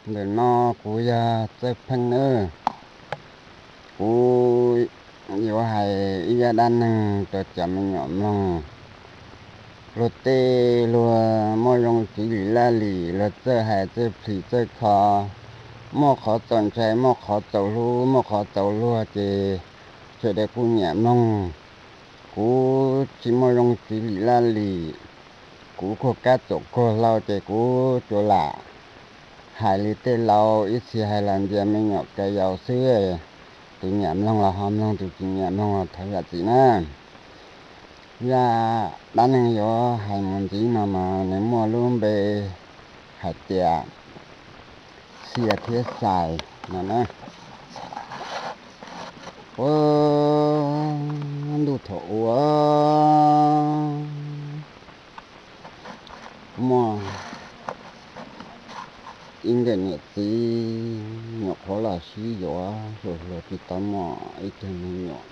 Ntawm no kuv yog Txawj Pheej nawb. Kuv yuav hais ib zaj dab neeg rau cov me nyuam mloog. Luag tej luag muaj zoo tswv lim laj lim, luag txawj hais txawj plhis txawj kho, muaj qhov txaus ntshai muaj qhov txaus hlub muaj qhov txaus luag ces sawv daws kuj nyiam mloog. Kuv tsis muaj zoo tswv lim laj lim, kuv kuag kab txuam kuag hlau ces kuv tsuas lam hais li tej laus ib txhia hais los ntxias me nyuam ka yaus xwb. Tus nyiam mloog los ho mloog, tus tsis nyiam mloog los thov zam txim na. Zaj dab neeg yuav hais mus ntxiv no mas nws muaj lub npe hais tias Xia thiab Xais no na. Puag ntuj thaum ub muaj ib nkawm niam txiv nyuam qhuav los sib yuav, hluas hluas tsis tau muaj ib tug me nyuam,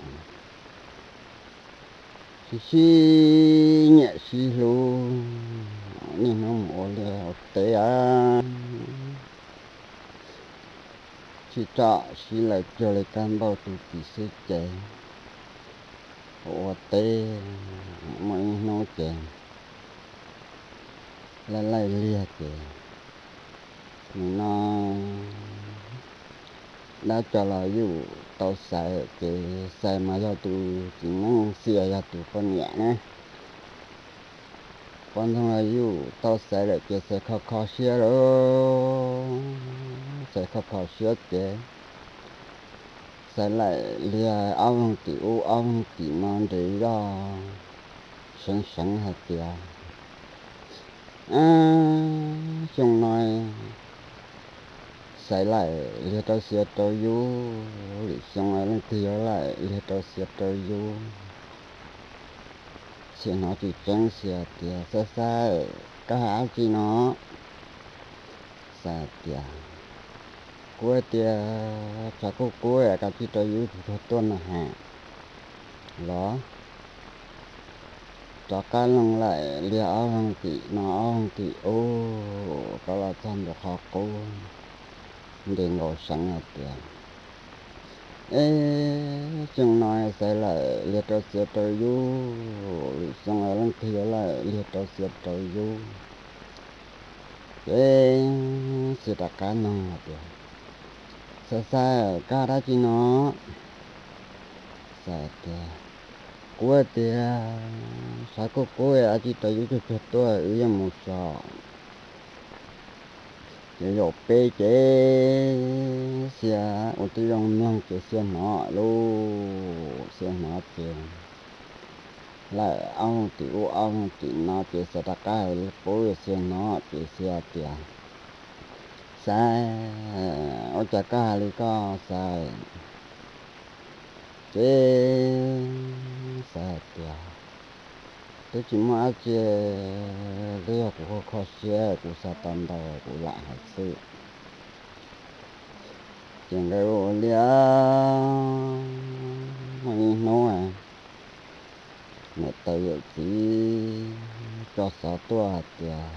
sib sib nyiam sib hlub, niaj hnub mus ua liaj ua teb a, sib tsom sib laws cuag li kab npauj tu txiv xwb ces ua ua teb. Muaj ib hnub ces laij laij liag ces nim no dab tsi los yuj tau Xais ces Xais mas yog tus txiv neej, Xia yog tus poj niam na. Poj ntxoog los yuj tau Xais lawm ces Xais kho kho siab lauj. Xais kho kho siab ces Xais laim liag ob leeg tim ub ob leeg tim no nres zog seev seev hais tias xyoo no Xais laim liag rau Xia rau yub, lwm xyoo leej twg yuav laim liag rau Xia rau yub. Xia hnov tsis tseeb, Xia tias, Xais Xais, koj hais dab tsi no? Xais tias, Kuv tias tshav kub kub koj tsis rau yub tsis tshua tuaj no hais los rov qab leej laim liag ob leeg tim no ob leeg tim ub, rov los txog ntua qhov qub nres nkaus seev hais tias, Eb, xyoo no Xais laim liag rau Xia rau yub, lwm xyoo leej twg yuav laim liag rau Xia rau yub? Ces Xia rov qab noog hais tias, Xais Xais, koj hais dab tsi no? Xais tias, Kuv tias tshav kub kub koj tsis rau yub tsis tshua tuaj, wb yuav mus so. Ces zaum peb ces Xia ua tib zoo mloog ces Xia hnov lauj, Xia hnov ces laim ob leeg tim ub ob leeg tim no ces Xia rov qab hais li qub, Xia hnov ces Xia tias, Xais, ua cas koj hais li koj Xais? Ces Xais hais tias, Twb tsis muaj dab tsi, twb yog kuv kho kho siab kuv xav tau ntau kuv lam hais xwb. Ces nkawd ua liaj, muaj ib hnub niam tais yawm txiv tso xov tuaj hais tias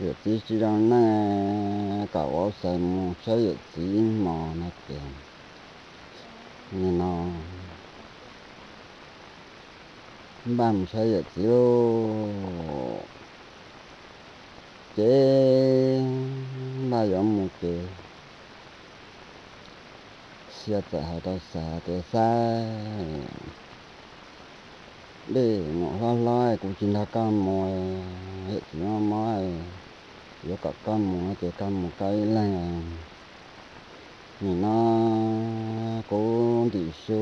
yawm txiv tsis zoo neej, kom vauv Xais mus saib yawm txiv ib hmos no ces nim no npaj mus saib yawm txiv lauj. Ces npaj yuav mus ces Xia txawm hais rau Xais tias, Xais, dej nyuam hlob hlob kuv tsis nrog koj mus, yawm txiv mob mob, yuav kom koj mus ces koj mus koj ib leeg. Nim no kuv ntim su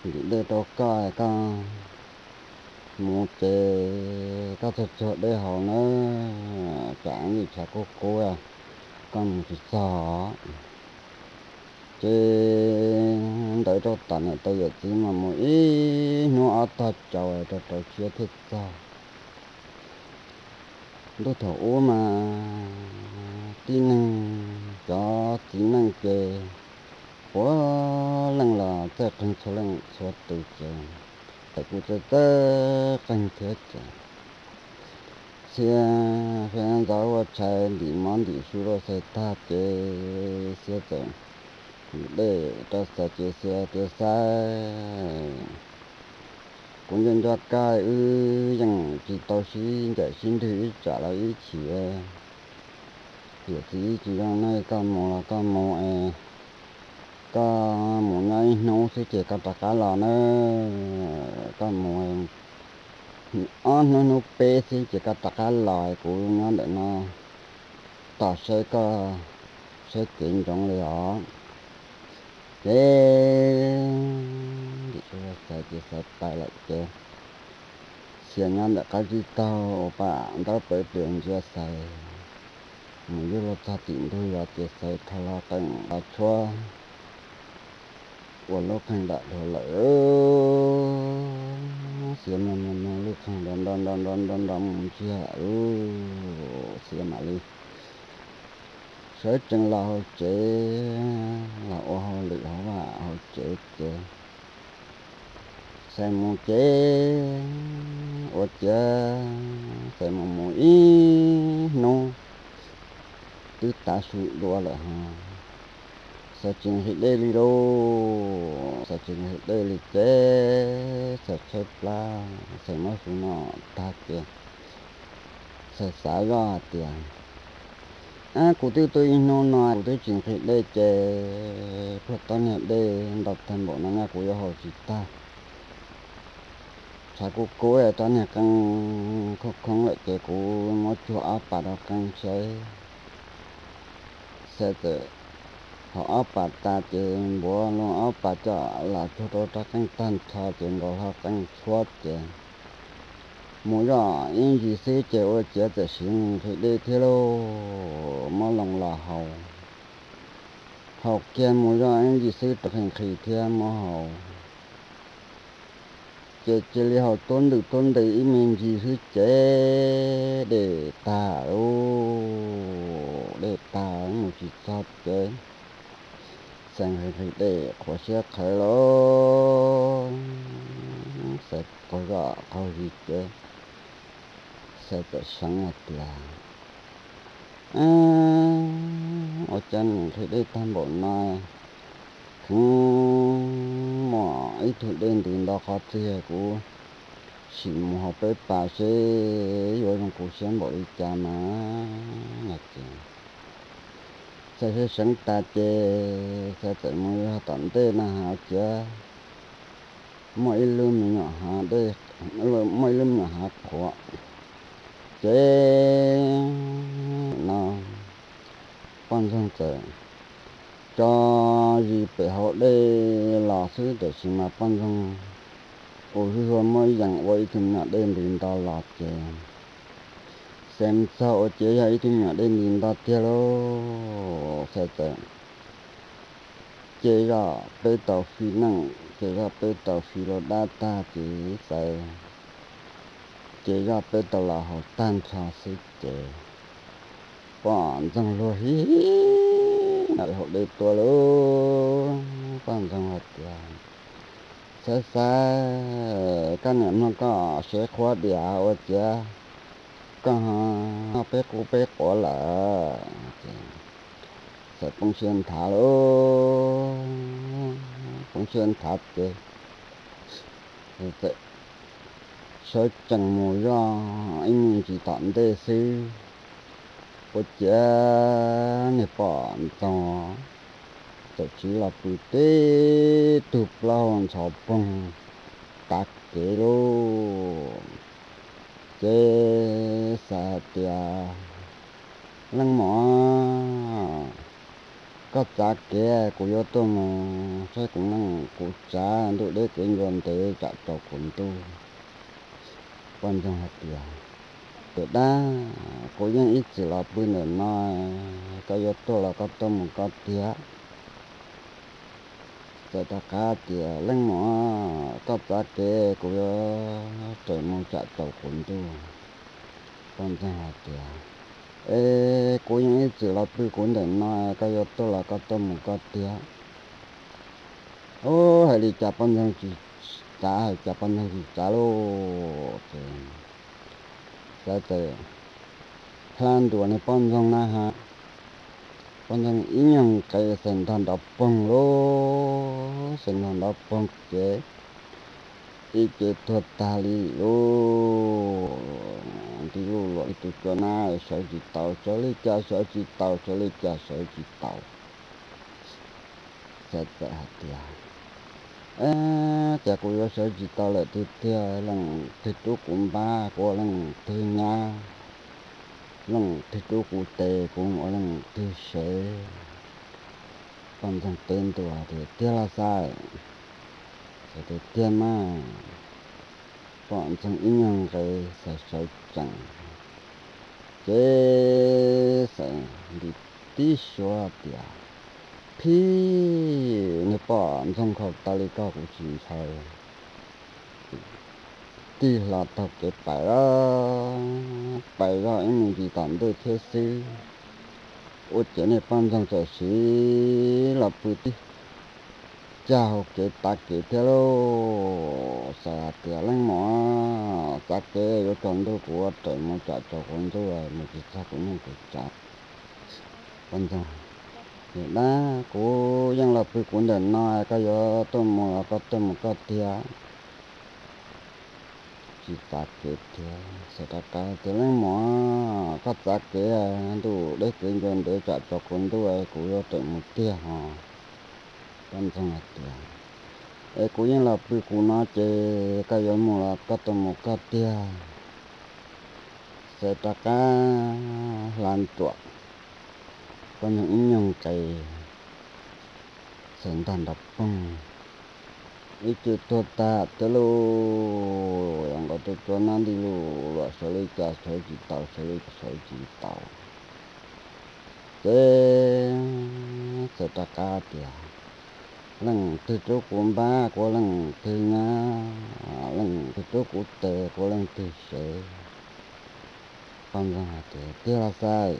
ntim dej rau koj, koj mus ces koj txog txog dej haus na, tsam ib tshav kub kub koj mus tsis txog. Ces ntawd rau tom niam tais yawm txiv mas mus ib hnub ob tog tsaus rau rau siab thiaj txog. Ntuj thaum ub mas tib neeg cov txiv neej ces puav leej los txawj qeeg txhua leej txhua tus ces tais kuj txawj txawj qeeg thiab ces Xia, Xia ntxov ua tshais ntim mov ntim su rau Xais tag ces Xia txawm dej rau Xais ces Xia tias, Xais, kuv nco nco koj, wb yeej tsis tau sib ncaim sib nrwg ib tsam los ib chim. Yawm txiv tsis zoo ne, koj mus los koj mus es, koj mus nyob ib hnub xwb ces koj rov qab los na. Koj mus ob hnub hnub peb xwb ces koj rov qab los, kuv nyob ntawm no tos saib koj, saib kev ntsoov li os. Ces Xais ces Xais pais lawm ces Xia nyob ntawm qab tsib taug ua pam ntaub pawv plias ntsia Xais mus yuj luag txog tim ntug zos ces Xais dhau hlo qee los tshuab ua lub qeeg dam dhau lawm. Xia mloog mloog mloog lub qeeg nrov nrov nrov nrov nrov nrov mus ntsiag lawm, Xia mam li sawv tsees los hauv tsev, los ua hauj lwm hauv vaj hauv tsev ces Xais mus ces ua ciav Xais mus mus ib hnub twb tav su dua lawm ho Xais tsis nqhis dej li lauj. Xais tsis nqhis dej li ces Xais tshaib plab, Xais muab su noj tag ces Xais xav zoj hais tias, Ab, kuv twb tuaj ib hnub no kuv twb tsis nqhis dej ces puag tsob niag dej ntau tag npaum no nyaj kuv yuav haus tsis tag. Tshav kub kub tsob niag qeej khoob khoob lawm ces kuv muab tsuag ob pas rau qeej saib. Xais txawm haus ob pas tas ces npuav loo ob pas coj los tsuag rau rab qeej tag nrho ces nkaus hlo qeej tshuab ces mus zoj ib ntsis xwb ces ua ciav txawm siv nqhis dej thiab lauj, muab loo los haus. Haus kiag mus zoj ib ntsis xwb rov nqhis nqhis thiab muab haus. Ces cia li haus tuab ntws tuab ntws ib me ntsis xwb ces dej tag lauj, dej tag mus tsis txog ces Xais nqhis nqhis dej qhuav siab qhawv lauj, Xais qaug zog qaug zis ces Xais txawm seev hais tias, Ua cas nqhis dej tag npaum no, kheev muaj ib tug dej ntws nto qhov twg, kuv sim mus haus peb pas seb yuav zoo kuv siab npaum li cas mas. No ces Xais seev seev tas ces Xais txawm mus yog tom ntej no hais tias muaj ib lub me nyuam hav dej, muaj ib lub me nyuam hav qhuav. Ces no poj ntxoog txawm tso zis pem hauv dej los xwb tiam sis mas poj ntxoog ua zuj zus muab yees ua ib tug me nyuam dej ntis nto los ces Xais mus txog ua ciav yog ib tug me nyuam dej ntis nto tiag lauj. Xais txawm ces zoj peb tau fi neej, ces zoj peb tau fi lub dab tag ces Xais ces zoj peb tau los haus tag nrho xwb ces poj ntxoog luag hib hib nram hauv dej tuaj lauj. Poj ntxoog hais tias, Xais Xais, koj niam mloog koj sev qhuav diam ua ciav koj ho noj peb qub peb quav lawm. Xais poob siab nthav lauj, poob siab nthav ces txawm sawv tsees mus zoj ib me ntsis tom ntej xwb, ua ciav niag poj ntxoog txawm tsiv los pw tib tug plaub hau ntxhov poog tav kev lauj. Ces Xais hais tias, Leej muam, koj txav kev, kuv yuav tuaj mus saib kuv neej kuv tsav, ntuj deb kev ncua ntev tsam tsaus kuv ntuj. Poj ntxoog hais tias, Tus dab, kuv yeej ib txwm los pw ntawm no, koj yuav tuaj los koj tuaj mus koj tiag. Xais rov qab tias, Leej muam, koj txav kev, kuv yuav raws mus tsam tsaus kuv ntuj. Poj ntxoog hais tias, Es kuv yeej ib txwm los pw kuv ntawm no, koj yuav tuaj los koj tuaj mus koj tiag. Ub, hais li cas poj ntxoog tsis txav, hais cas poj ntxoog tsis txav lauj. Ces Xais txawm Hla nruas niag poj ntxoog na has, poj ntxoog ib nyuag nqes xaws ntog nrov poog lauj, xaws ntog nrov poog ces ib ce tuag tag li lauj. Nti luj luam tus cua na, sawv tsis taus, sawv li cas sawv tsis taus, sawv li cas sawv tsis taus. Xaws txawm hais tias, Ces kuv yuav sawv tsis tau lawm tiag tiag, leej twg rub kuv npab kuv ua leej twg nyab, leej twg rub kuv tes kuv ua leej twg sev. Poj ntxoog teb ntua tias, Tiag los xaws? Xaws tias, Tiag mas. Poj ntxoog ib nyuag nqes xaws sawv tsees, ces xaws nti tib suab tias, Phij, niag poj ntxoog nkhaus taw li koj kuv tsis ntshaw. Tij hlo taug kev pais, pais zog ib me ntsis tom ntej thiab xwb, ua ces niag poj ntxoog txawm siv los pw tib cag hauv kev tav kev thiab lauj. Xaws hais tias, Leej muam, txav kev, yuav tsaus ntuj kuv ua raws mus tsam tsaus kuv ntuj mus tsis txog kuv neej kuv tsav. Poj ntxoog, Dab, kuv yeej los pw kuv ntawm no, koj yuav tuaj mus los koj tuaj mus koj tiag. Tsis txav kev thiab. Xaws rov qab tias, Leej muam, koj txav kev, ntuj deb kev ncua ntev tsam tsaus kuv ntuj, kuv yuav raws mus tiag hos. Poj ntxoog hais tias, Es kuv yeej los pw kuv no ces koj yuav mus los koj tuaj mus koj tiag. Xaws rov qab hla nruas, poj ntxoog ib nyuag nqes xaws ntog nrov poog, ib ce tuag tag thiab lauj. Yog nkaus tus cua na nti luj luam sawv li cas sawv tsis taus, sawv li cas sawv tsis taus. Ces xaws rov qab tias, Leej twg rub kuv npab kuv ua leej twg nyab, leej twg rub kuv tes kuv ua leej twg sev. Poj ntxoog hais tias, Tiag los xaws?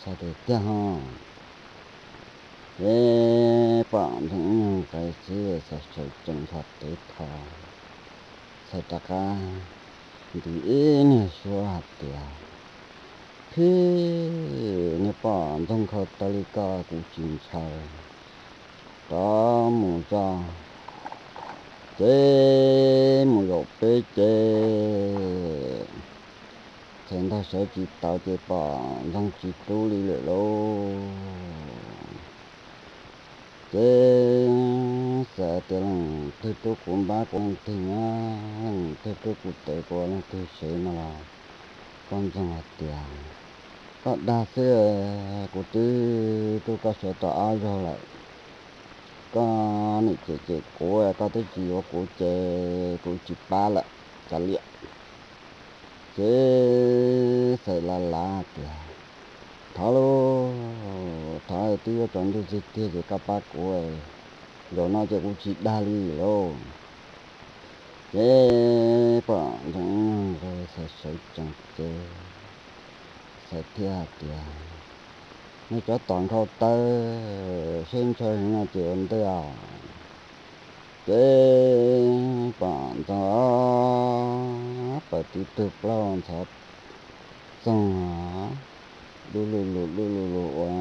Xaws tias, Tiag hos. Ces poj ntxoog ib nyuag nqes xwb xaws sawv tsees nrho tev tho, xaws rov qab nti ib niag suab hais tias, Phij, niag poj ntxoog nkhaus taw li koj kuv tsis ntshaw. Rov mus tso, ces mus zaum peb ces xaws ntog sawv tsis taus ces poj ntxoog tsis rub li lawm lauj. Ces xaws tias, Leej twg rub kuv npab kuv ua leej twg nyab, leej twg rub kuv tes kuv ua leej twg sev no los? Poj ntxoog hais tias, Koj dag xwb, kuv twb rub koj sawv tau ob zaug lawm. Koj nim cem cem kuv, koj twb tsis yuav kuv ces kuv tsis pab lawm, kav liam. Ces xaws lav lav tias, Thov lauj, thov, twb yuav tsaus ntuj txig tiag ces koj pab kuv, zaum no ces kuv tsis dag li lauj. Ces poj ntxoog xaws sawv tsees ces xaws thiaj hais tias, Nej cov tom nkhaus taw, seb ntshaw heev no ces ua ntej os. Ces poj ntxoog plaws tib tug plaub ntxhov txoog, dub lug lug dub lug lug ua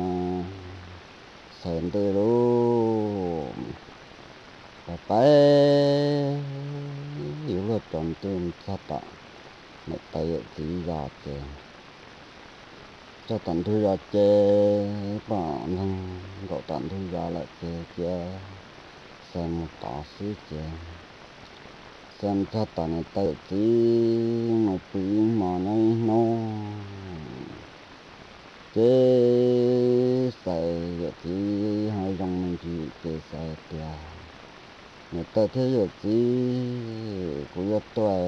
xaws ntej lauj. Pais pais yuav luag tsaus ntuj txog tom niam tais yawm txiv zos ces, txog tom ntug zos ces poj ntxoog nkaum tom ntug zos lawm ces cia xaws mus tod xwb ces xaws txog tom niam tais yawm txiv mus pw ib hmo nyob ib hnub. Ces xaws yawm txiv ho zoo me ntsis ces xaws tias, Niam tais thiab yawm txiv, kuv yuav tuaj,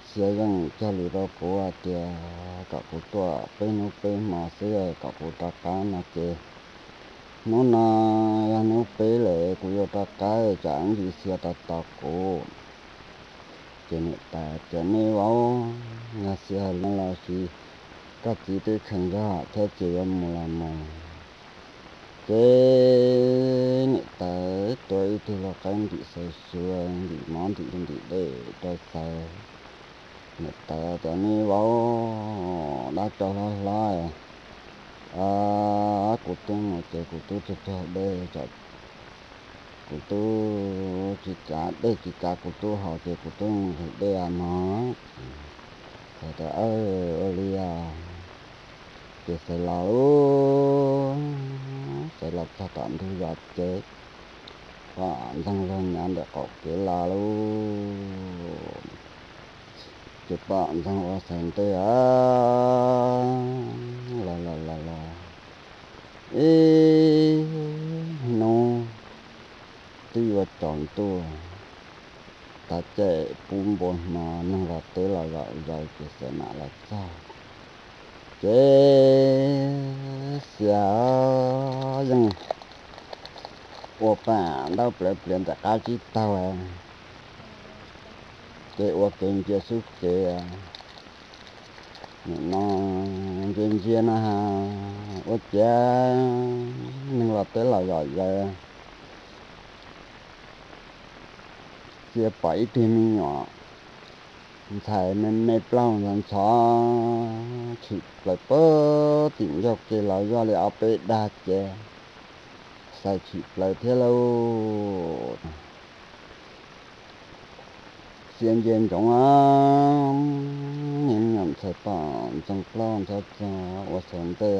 xia zeej cog lus rau kuv hais tias kom kuv tuaj peb hnub peb hmo xwb kom kuv rov qab no ces hnub no yog hnub peb lawm, kuv yuav rov qab, tsam ntsis xia rov tos kuv. Ces niam tais tias, Me vauv, yog xia hais li no los sis koj txiv twb kheev zog thiab ces yuav mus los mus. Ces niam tais tuav ib tug lau qaib ntim xaws xyuas, ntim mov ntim ntim dej rau xaws. Niam tais tias, me vauv, dab tsov hlob hlob, kuv twb mus ces kuv twb tuag tuag dej, kuv twb tsis kav dej tsis kav kuv tub haus ces kuv twb mus nqhis dej mog. Xaiv tias, ua li os. Ces Xaiv los lauj, Xaiv los txog tom ntug zos ces pom Ntxoog Laug nyob ntawm qaum kev los lauj. Ces pom Ntxoog ua Xaiv ntej los los los los, ib hnub twb yuav tsaus ntuj, tav caij pub npua hmo, neeg los teb los zom zaws ces Xaiv mam los txog. Ces Xaiv yeej ua pam ntaub plawv pliav ntawm qab tsib taug, ces ua kev ntsia xub kev. Nim no ntsia ntsia no ua ciav neeg los teb los zom zaws, cia pom ib tug me nyuam ntxhais me me plaub hau ntxhov ntxhov tshim plaws puag tim ncauj ke los zoj li ob peb dag ces Xaiv tshim plaws thiab lauj. Xaiv ntsia ntsoov, niag me nyuam ntxhais pom Ntxoog plaub hau ntxhov ntxhov ua Xaiv ntej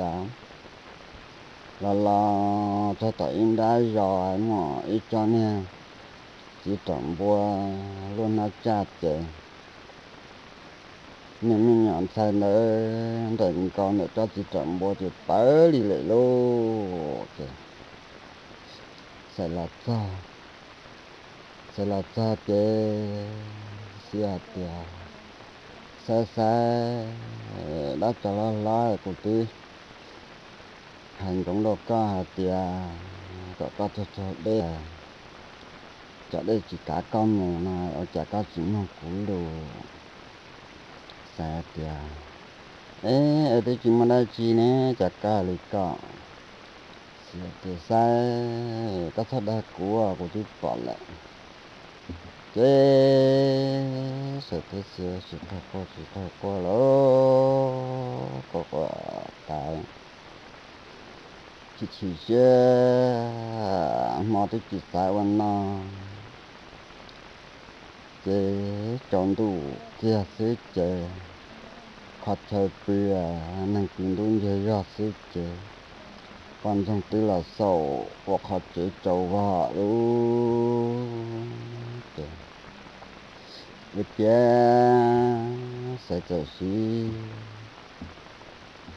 los los txog tom ib nrab zos muaj ib tsob niag txiv raum npua luaj hnab tsaj ces niag me nyuam ntxhais ntawd nraim nkaus ntawm tsob txiv raum npua ces pawv li lawm lauj. Ces Xaiv los txog, Xaiv los txog ces Xaiv hais tias, Xaiv, Xaiv, dab tsov hlob hlob, kuv twb hais ntsoov rau koj hais tias kom koj tuag tuag dej, cov dej tsis kav koj mus no ua cas koj tsis mloog kuv lus? Xaiv hais tias, es es twb tsis muaj dab tsi ne, cas koj hais li ko? Xaiv tias, Xaiv, koj txhob dag kuv, kuv twb pom lawm. Ces Xaiv thiab Xaiv sib qawg quaj sib qawg quaj lauj, quaj quaj tas tsis chim siab, hmo twb tsis xav ua noj. Ces tsaus ntuj kiag xwb ces qhov chaw pw, neeg pw ntub ntsiag zog xwb ces poj ntxoog twb los xaum ua qhov tsev tsaus vog lauj. Ces ua ciav Xaiv txawm siv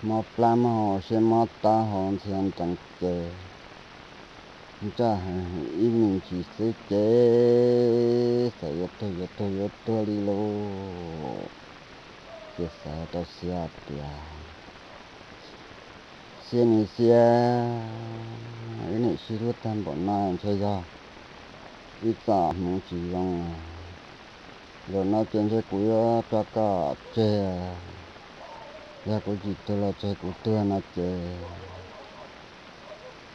mob plab mob hau siab mob taub hau ntxhias nrees ces ntsaj heev ib me ntsis xwb ces Xaiv yuav tuag yuav tuag yuav tuag li lauj. Ces Xaiv hais rau Xaiv tias, Xaiv niam Xaiv, wb niam sib hlub tag npaum no ntshe yog wb txoj hmoov tsis zoo. Zaum no ces ntshe kuv yuav tso koj tseg, yog kuv tsis tuag los tseg kuv tuag no ces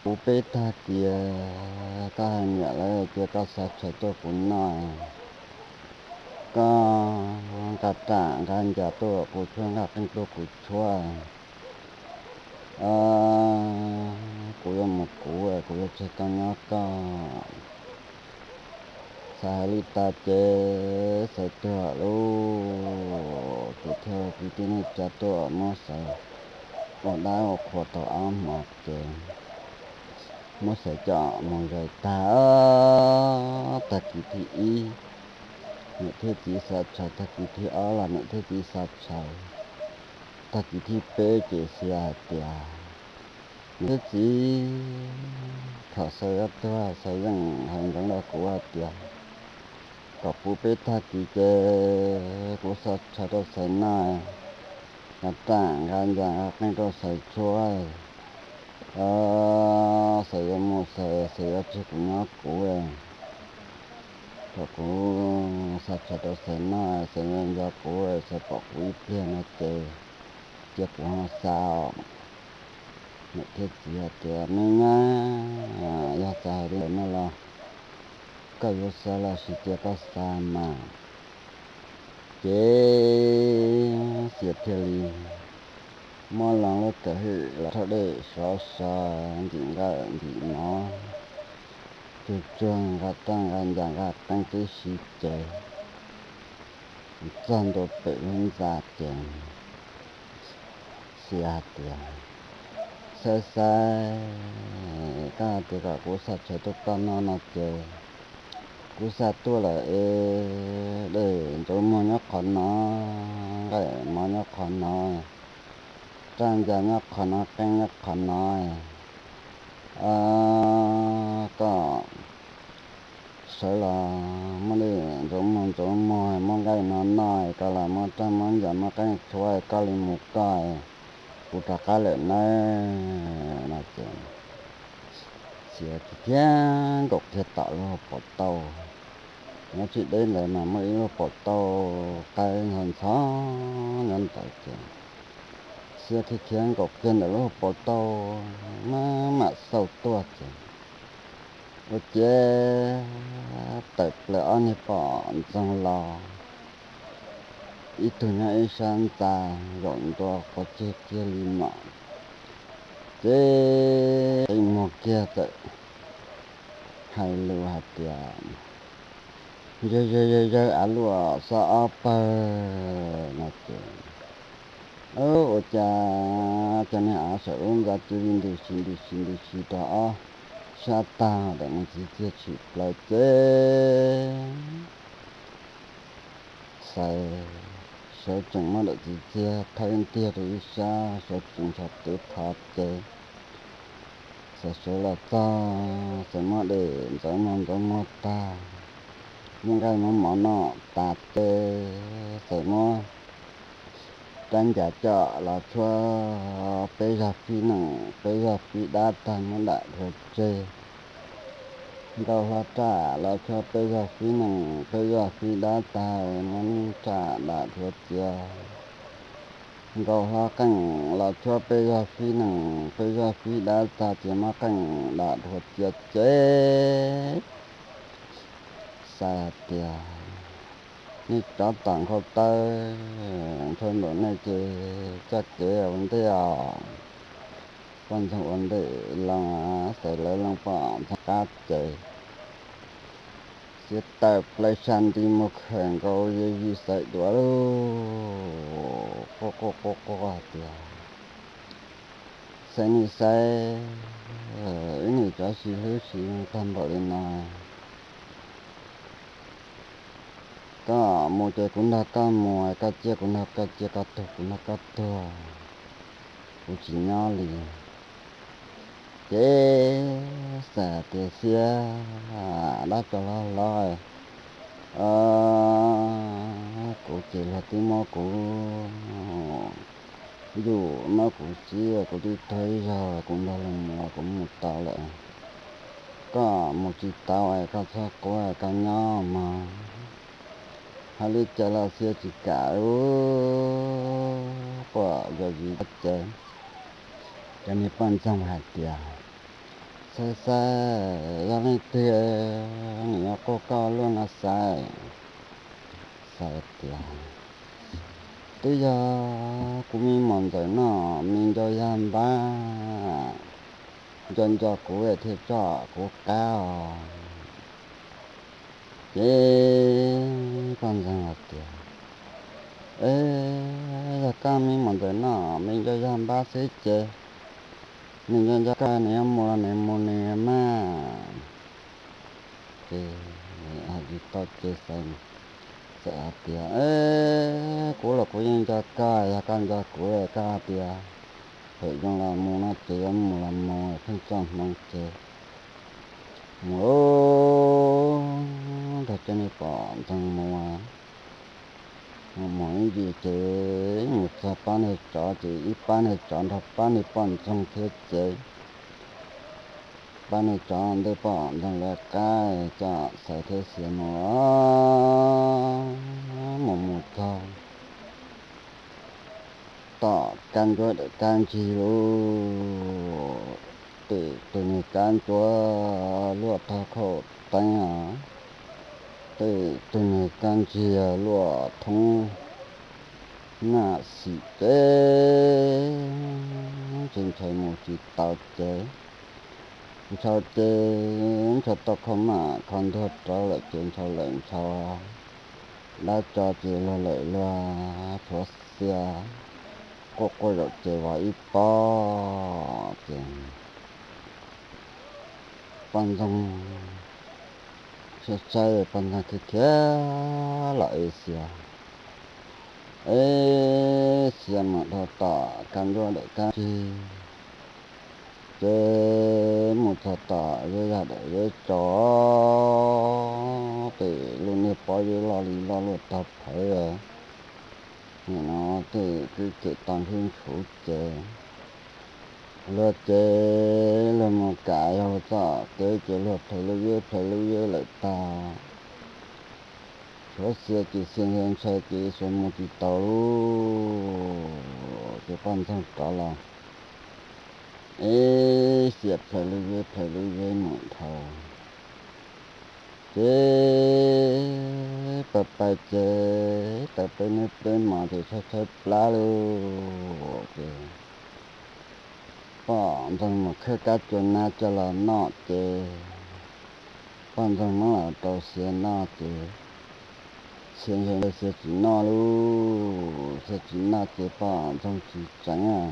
puv peb tag kis koj hais niam lawv cia koj xa tshaws tuaj kuv noj, koj nqa ram nqa ncas tuaj kuv tshuab, nqa qeej tuaj kuv tshuab, kuv yuav mus kuv, kuv yuav tseg koj nyob koj. Xaiv hais li tas ces Xaiv tuag lauj. Ces thiaj kwv tij neej tsa tuaj muab Xaiv ua dab ua qhua tau ob hmos ces muab Xaiv coj mus zais tag. Tag kis thib ib niam thiab txiv xa tshaws, tag kis thib ob los niam thiab txiv xa tshaws, tag kis thib peb ces Xaiv hais tias, niam thiab txiv, thaum Xaiv yuav tuag Xaiv yeej hais ntsoov rau kuv hais tias kom puv peb tag kis ces kuv xa tshaws rau Xaiv noj, nqa ram nqa ncas nqa qeej rau Xaiv tshuab, Xaiv yuav mus Xaiv, Xaiv yuav tseg kuv nyob kuv, kom kuv xa tshaws rau Xaiv noj, Xaiv yuav nco kuv, Xaiv pom kuv ib pliag no ces cia kuv ho xa. Niam thiab txiv hais tias, me nyab, yog Xaiv hais li no los koj yuav xa los sis cia koj xa mas. Ces Xias thiaj li muab loo lub kawm hwj los rhaub dej sov so, ntim nqaij ntim mov, tsuag tsuag nqa roj nqa ncas nqa qeej tib si ces txog ntua pem lub ntxa ces Xias hais tias, Xaiv xaiv, koj hais tias kom kuv xa tsawv tuaj koj no no ces kuv xa tuaj lawm es, dej ntsuav muag nyob qhov no, nqaij mov nyob qhov no, roj ncas nyob qhov no, qeej nyob qhov no, koj sawv los muab dej ntsuav muag ntsuav muag, muab nqaij no noj, koj los muab roj muab ncas muab qeej tshuav, koj li mus koj, kuv rov qab lawm nawb no ces Xias thiaj nkaum kiag tom lub hauv paus tau. Nyob tsis deb ntawd mas muaj ib lub paus tau qaib ntxhov ntxhov nyob ntawd ces Xias khiav khiav nkaum kiag ntawm lub hauv paus tau, maj mam xauj tuaj ces ua ciav tawm plaws ob niag poj ntxoog los, ib tug nyob ib sab ntxa, zaum ntua qhov ceg kiag li no ces qi muag kiag txawm hais lus hais tias, Yawg yawg yawg yawg, av luaj xob ob pawg no ces ua cas cov niag av saum lub ntxa cia li ntws si ntws si ntws si rau ob sab tag, daim mus txiv txiag tshwm plaws ces Xaiv sawv tsees muab daim txiv txiag thawb ntiag rau ib sab, sawv tsees nrog tev tho ces Xaiv sawv los txog, Xaiv muab dej ntxuav muag ntxuav muag tag, muab nqaij muab mov noj tas ces Xaiv muab rab ncas coj los tshuab peb zag fib nees peb zag fib dab tag muab dam dhua tseg. Nkauj hlob raj los tshuab peb zag fib nees peb zag fib dab tag muab raj dam dhua cia. Nkauj hlob qeej los tshuab peb zag fib nees peb zag fib dab tag ces muab qeej dam dhua cia ces Xaiv hais tias, Nej tsov tom nkhaus taw, ntshai npaum nej ces coj kev ua ntej os. Poj ntxoog ua ntej los, Xaiv lawv loo poj ntxoog qab ces Xias tawm plaws sab nti mus khawm nkaus Yawg Yij Xaiv duav lug, quaj quaj quaj quaj hais tias, Xaiv niam Xaiv, wb niam tsov sib hlub sib tag npaum li no, koj mus ces kuv nrog koj mus, koj ciaj kuv nrog koj ciaj, koj tuag kuv nrog koj tuag, kuv tsis nyob li. Ces Xaiv tias, Xias, dab tsov hlob hlob, kuv ces luag twb muab kuv yuj, muab kuv tsiab, kuv twb tuag ib zaug, kuv nrog luag mus kuv mus tau lawm. Koj mus tsis tau es koj txhob quaj, koj nyob mog. Hais li cas los Xias tsis kam, ua pom Yawg Yij ces cov niag poj ntxoog hais tias, Xaiv Xaiv, yog leej twg nws yuav quaj koj luaj no Xaiv? Xaiv tias, Twb yog kuv me mom ntxawm no me nco yag npab, nco nco kuv thiaj tso kuv qab os. Ces poj ntxoog hais tias, Es yog koj me mom ntxawm no me nco yag npab xwb ces nws nco nco koj, nws yuav mus los nws mus nws mas. Ces hais tsis tau ces Xaiv txawm hais tias, Kuv los kuv yeej nco koj, yog koj nco kuv koj hais tias phem zoo los mus no ces yuav mus los mus, pheej txoj hmoov ces mus nrog cov niag poj ntxoog mus, mus mus ib ntsis ces mus txog pab niag tsov ces ib pab niag tsov nrog pab niag poj ntxoog thiab ces pab niag tsov ntawd poj ntxoog lawv qab coj Xaiv thiab Xias mus, mus mus txog tom kab ntsuab daim kab ntsig lub, tim tus niag kab ntsuab luaj tag khauj teeb os. tej tug niag kab ntsiag luaj thoob naj xim ces ntshai ntshai mus tsis tau ces ntshaw ces ntshaw tau kho maj kho ntuag rov lawm ces ntshaw lawm ntshaw dab tso ces luag lawm luag tshuav xia quaj quaj zaum ces vov ib pob ces poj ntxoog saib saib poj ntxoog khiav khiav los ev xia, ev xia mus dhau tom kab ntsuab daim kab ntsig ces mus txog tom zeb zog daim zeb tso ces lub niag pob zeb loj li loj luaj tag phawv. Nim no tej kwj cem tau ntswb ntshuv ces luag ces luag mus kam yog luag txoj kev ces luag plhais lub zeb plhais lub zeb lawm tag. Tshuav xia ces xia ntshai ntshai ces xia mus tsis tau lawm ces poj ntxoog rov los ev xia plhais lub zeb plhais lub zeb mus dhau ces pais pais ces tau peb hnub peb hmo ces tshaib tshaib plab lawm ces poj ntxoog mus khawb kab tsua nab coj los noj ces poj ntxoog muab los rau xia noj ces xia ntshai ntshai xia tsis noj lawm, xia tsis noj ces poj ntxoog tsis tseev,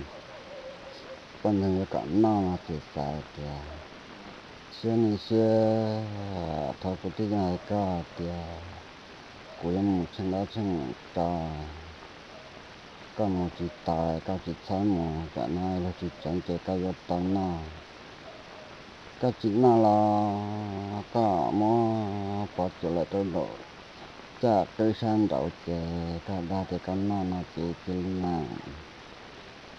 poj ntxoog yuav kom noj no ces xav tias, Siab ne siab, thaum kuv twb yeej hais koj hais tias kuv yuav mus tsheej dab tsheej tso, koj mus tsis tau, koj tsis txhob mus, tsam no luag tsis tseev ces koj yuav tau noj. Koj tsis noj los koj muab pov tsuas lawm rau nraum caj qwb sab nraud ces koj dag tias koj noj no ces cia li mas.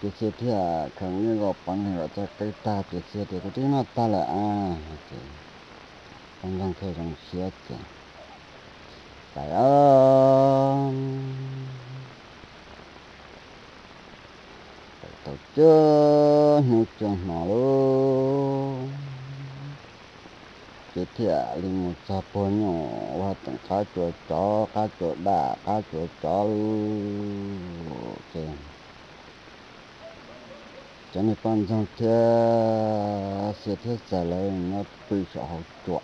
Ces xia thiaj khaws nyiaj nkaus pov ntxoog lawm caj qwb tag ces xia tias, Kuv twb noj tag lawm a. Ces poj ntxoog thiaj zoo siab ces xav, tau cuaj hnub cuaj hmo lawm ces thiaj li mus txog puag nyuj ua teem qab tsuas tsov, qab tsuas daj, qab tsuas tsov lawm ces cov niag poj ntxoog thiab xia thiab xaiv lawv nyob pw saum hauv tsua,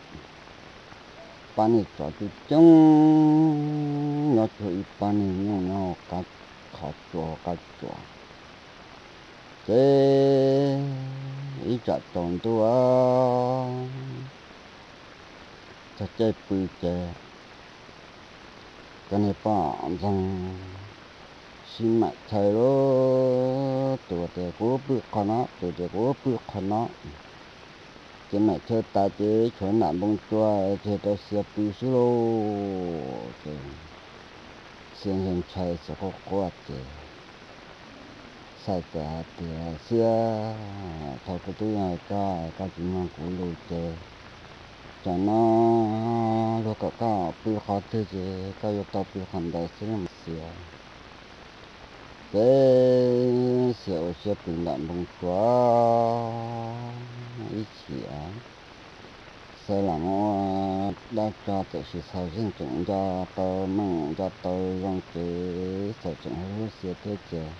pab niag tsov coob coob nyob cuag ib pab niag nyuj nyob hauv qab qhov tsua hauv qab tsua. Ces ib tsam tsaus ntuj txog caij pw ces cov niag poj ntxoog sib maim chaw lawm, tus tias kuv pw qhov no, tus tias kuv pw qhov no, ces maim chaw tas ces tshuav nram npoo tsua ces rau xia pw xwb lauj. Ces xia ntshai ntshai xia quaj quaj ces xav tias, Xia, thaum kuv twb yeej hais koj, koj tsis mloog kuv lus ces tsam no luag kom koj pw qhov twg ces koj yuav tau pw qhov ntawd xwb mas xia. Ces xia ua siab pw nram npoo tsua ib chim, xav lam ua dab tso tiam sis xav zeej tseem nco tau meej nco tau zoo ces xav tseem hlub xia thiab ces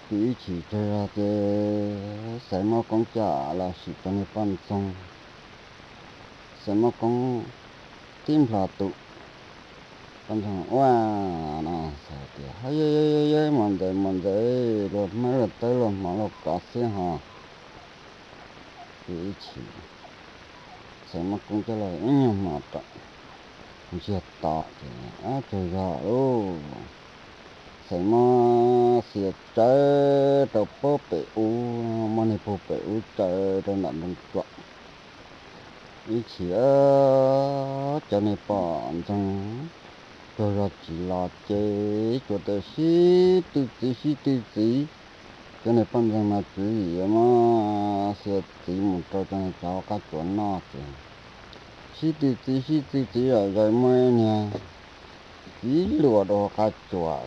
pw ib chim tsaug zog ces xaiv muab koob coj los sim cov niag poj ntxoog, xaiv muab koob tib nplhos tus poj ntxoog ua no xav tias, Hab yawg yawg yawg, muaj ntxeev muaj ntxeev, luag hmab luag tawb luag hmo luag kov xwb ho. Pw ib chim, xaiv muab koob coj los ib nyuag hmo rau ntsiag to ces tsaug zog lauj, xaiv muab xia tsawv rau pub pem ub, muab niag pug pem ub tsawv rau nram npoo tsua. Ib chim cov niag poj ntxoog tsaug zog tsis los ces tsuas tias sib tw txiv sib tw txiv. Cov niag poj ntxoog mas tswv yim muab xia txiv mus rau cov niag tsov hauv qab tsua noj ces sib tw txiv sib tw txiv zom zaws muaj niag txiv luas rau hauv qab tsua.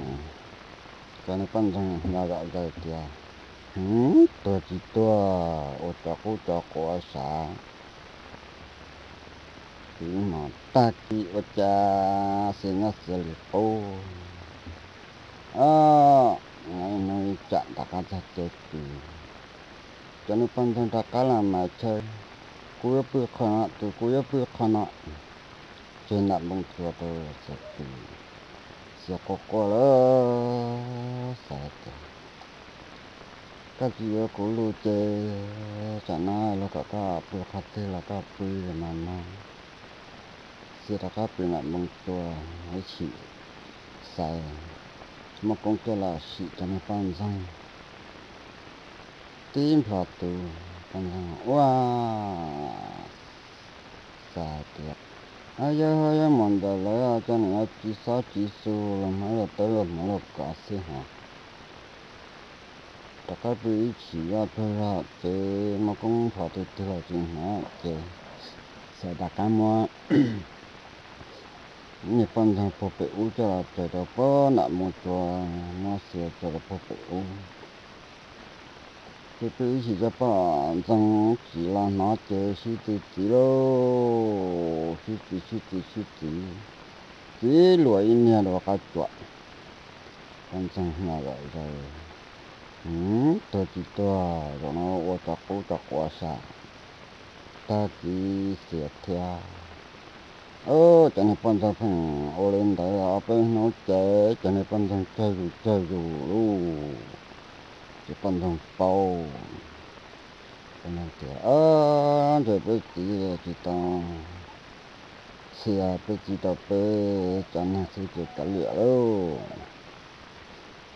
Cov niag poj ntxoog nco zom zaws tias, Hwv, tuag tsis tuag ua tsov qub tsov quav sav. Txiv mos tag kis ua cas Xia nyob Xia li qub. Hnub ib tsam rov qab txog ces txiv, cov niag poj ntxoog rov qab los mas chaw, kuv yuav pw qhov no, tus kuv yuav pw qhov no, tseg nram npoo tsua rau Xia pw. Xia quaj quaj lawm, Xia tias, koj tsis yuav kuv lus ces tsam no luag kom koj pw qhov twg los koj pw mas no. Xia rov qab pw nram npoo tsua, ib chim Xia muaj koob coj los sim cov niag poj ntxoog. Tib nplho tus poj ntxoog ua Xia tias, yawg, yawg mus ntawm lawv cov niag tsis xob tsis xu los hmab los tawb los hmab los kov xwb hos. Rov qab pw ib chim zoj tsaug zog ces muaj koob nplho twg twg los tsis hnov ces Xia rov qab muab niag poj ntxoog puag pem ub coj los txais rau puag nram npoo tsua, muab Xia txais rau puag pem ub. Ces pw ib chim cov poj ntxoog tsis los hnov ces sib tw txiv lauj, sib txiv sib txiv sib txiv, txiv luag ib niag rau qab tsuas. Poj ntxoog hnia zom zaws, tuag tsis tuag, zaum no ua tso qub tso quav sam, tag kis Xia thiab. Cov niag poj ntxoog pheej ua li ntawd ob peb hnub ces cov niag poj ntxoog tsawg zus tsawg zus lauj, ces poj ntxoog paub. Poj ntxoog tias, ntshe peb txiv tsis tau Xia, peb txiv tau peb cov neeg xwb ces kav liam lauj.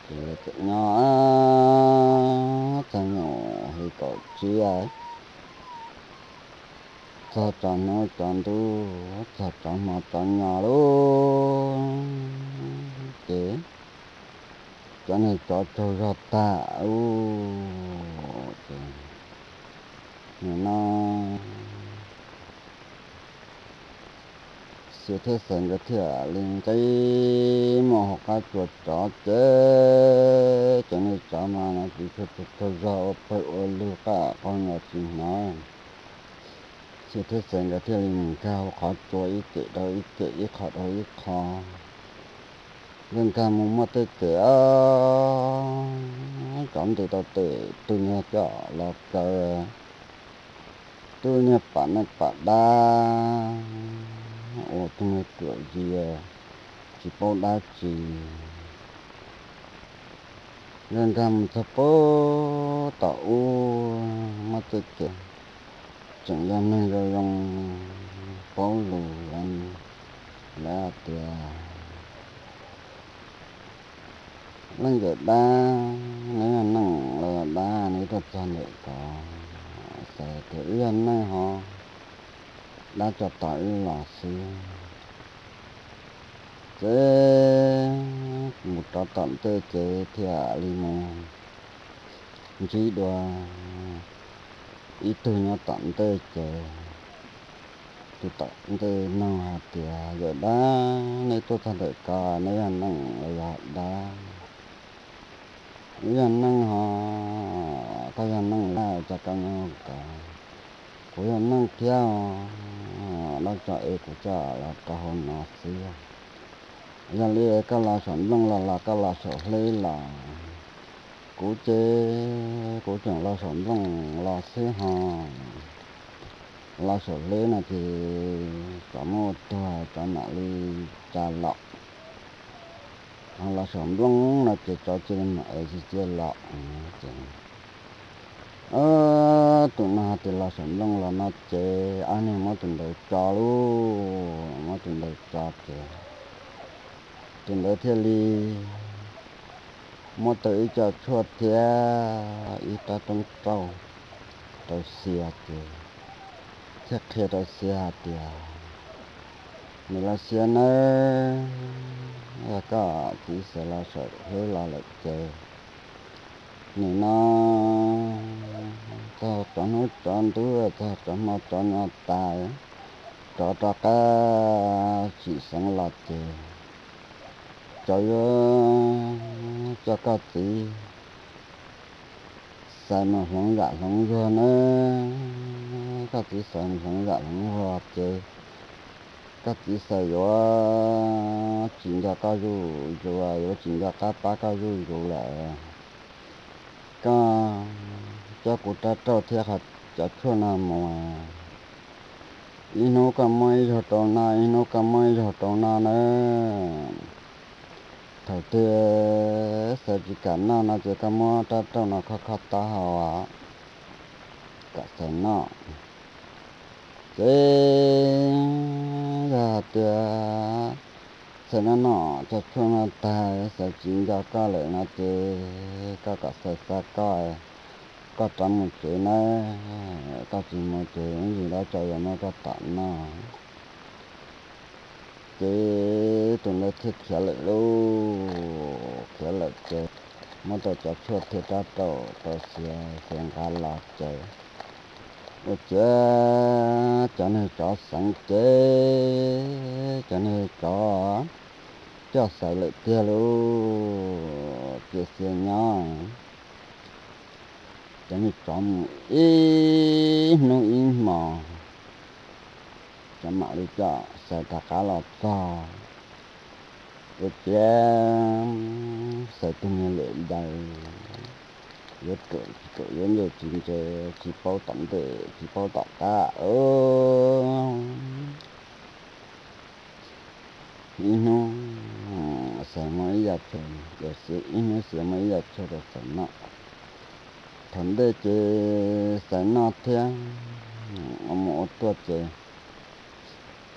Ces txawm nyob txog nyuam hli kaum tsib, txog tsaus hnub tsaus ntuj, txog tsaus hmo tsaus nyo lauj, ces cov niag tsov tsaug zog tag lauj, ces nim no Xia thiab Xaiv nkawd thiaj li nqis mus hauv qab tsua tsov ces cov niag tsov mas no tsis tsaug zog ua pawg ua lug qab qau los tsis hnov. Xia thiab Xaiv nkawd thiaj li mus nkag hauv qhov tsua ib kem dhau ib kem, ib qho dhau ib qho. Nkag nkag mus muaj tej kem, tsov ntes tau tes, tus niag coj los kaw, tus niag pam neej pam dab, ua tus niag ruam zis tsis paub dab tsi. Nkag nkag mus txog puag tom ub muaj tej kev tseem yog neeg zoo zoo paub lus, lawv hais tias, leej yawm dab, neb yog neeg los yog dab, neb tuaj txog ntawm ko? Xaiv tias, wb yog neeg hos, dab tso tos wb los xwb. Ces mus rov tom ntej ces thiaj li mus ntsib dua ib tug nyob tom ntej ces tus tom ntej nug hais tias, yawm dab, neb tuaj txog ntawm ko neb yog neeg los yog dab? Wb yog neeg hos. Koj yog neeg los cas koj nyob ko? Kuv yog neeg thiab, dab tso es kuv coj los rau hauv no xwb. Yog li koj los saum nplooj los los koj los saum hleb los? Kuv ces kuv tseem los saum nplooj los xwb hos. Los saum hleb no ces tsov muab ua tuag tsov mam li tsa los, ho los saum nplooj no ces tsov cia li mam ev tsis cia los. Tus no hais tias los saum nplooj los no ces ob niag muab tus ntawd tso lauj, muab tus ntawd tso ces tus ntawd thiaj li muab tau ib co tshuaj thiab ib rab roob rauj rau Xia ces thiaj qhia rau Xia hais tias, nim los Xia nawb, yog koj txiv Xaiv los saum hleb los lawm ces nim no txog tsaus hnub tsaus ntuj, txog tsaus hmo tsaus nyo tas, tsov rov qab tsim xeev los ces tsov yuav coj koj txiv Xaiv mus hloov yam hloov luag nawb. Koj txiv Xaiv mus hloov yam hloov luag ces Koj txiv Xais yuav tsis nco koj zuj zus, yuav tsis nco qab pab koj zuj zus lawm. Koj coj kuv rab rauj thiab qhov cov tshuaj no mus. Ib hnub koj muab ib zaug rau no, ib hnub koj muab ib zaug rau no nawb. Thaum twg Xais tsis kam noj no ces koj muab rab rauj no khob khob taub hau kom Xais noj. Ces yog hais tias Xais noj noj cov tshuaj no tag, Xais tsis nco koj lawm no ces koj kom Xais xa koj, koj rov mus tsev nawb. Koj tsis mus ces ib ntsis dab tsov yuav muab koj tom noj. Ces tus ntawd thiaj khiav lawm lauj. Khiav lawm ces muab tau cov tshuaj thiab rab rauj rau Xais, Xais nqa los ces ua ciav cov niag tsov xeev ces cov niag tsov coj Xais lawm tiag lauj. Ces Xais nyob, cov niag tsov mus ib hnub ib hmos, cov mam li coj Xais rov qab los txog. Ua ciav Xais tus niag lwm daws yuav ruam tsis ruam, yuav ntse tsis ntse, tsis paub tom ntej tsis paub tom qab. Ib hnub Xais muab ib yam tshuaj, ib hnub Xais muab ib yam tshuaj rau Xais noj. Thaum ntej ces Xais noj thiab, ua mus ua tuaj ces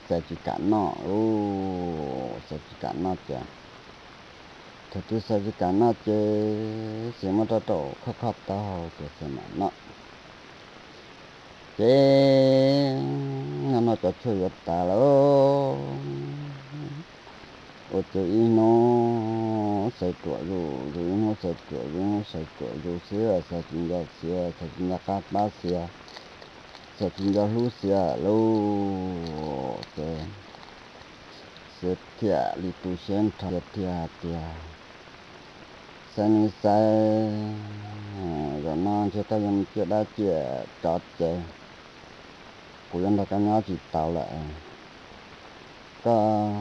Xais tsis kam noj lauj, Xais tsis kam noj ces thaum twg Xais tsis kam noj ces Xais muab rab rauj khob khob taub hau ces Xais mam noj. Ces noj noj cov tshuaj yuav tas lawm, ua ciav ib hnub Xais ruam zus zus, ib hnub Xais ruam zus, ib hnub Xais ruam zus xwb, Xais tsis nco Xais, Xais tsis nco qab pab Xais, Xais tsis nco hlub Xais lauj. Ces Xais thiaj li tu siab nrho, thiaj hais tias, Xais niam Xais, zaum no ntshe koj yuav mus ciaj dab ciaj tsov ces kuv yuav nrog koj nyob tsis tau lawm. Koj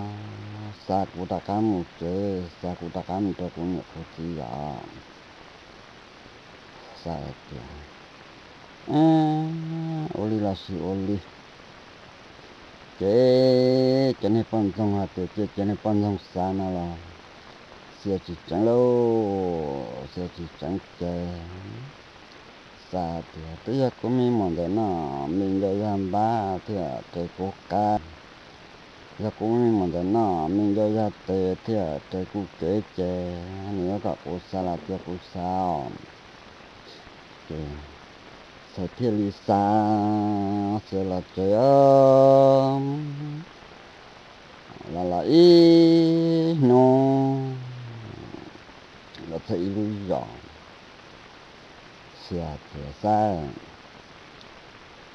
xa kuv rov qab mus tsev, xa kuv rov qab mus rau kuv niam kuv txiv yom. Xais tias, ua li los sis ua li. Ces cov niag poj ntxoog hais tias, ces cov niag poj ntxoog xav no los Xais tsis tseev lauj, Xais tsis tseev ces Xais tias, twb yog kuv me muam ntawm no me ncau yag npab thiaj raws kuv qab, yog kuv me muam ntawm no me ncau yag tes thiaj raws kuv kev ces nws yuav kom kuv xa los cia kuv xa os. Ces Xais thiaj li xa Xais los tsev os. Los los ib hnub los txog ib lub zos, Xais tias, Xais,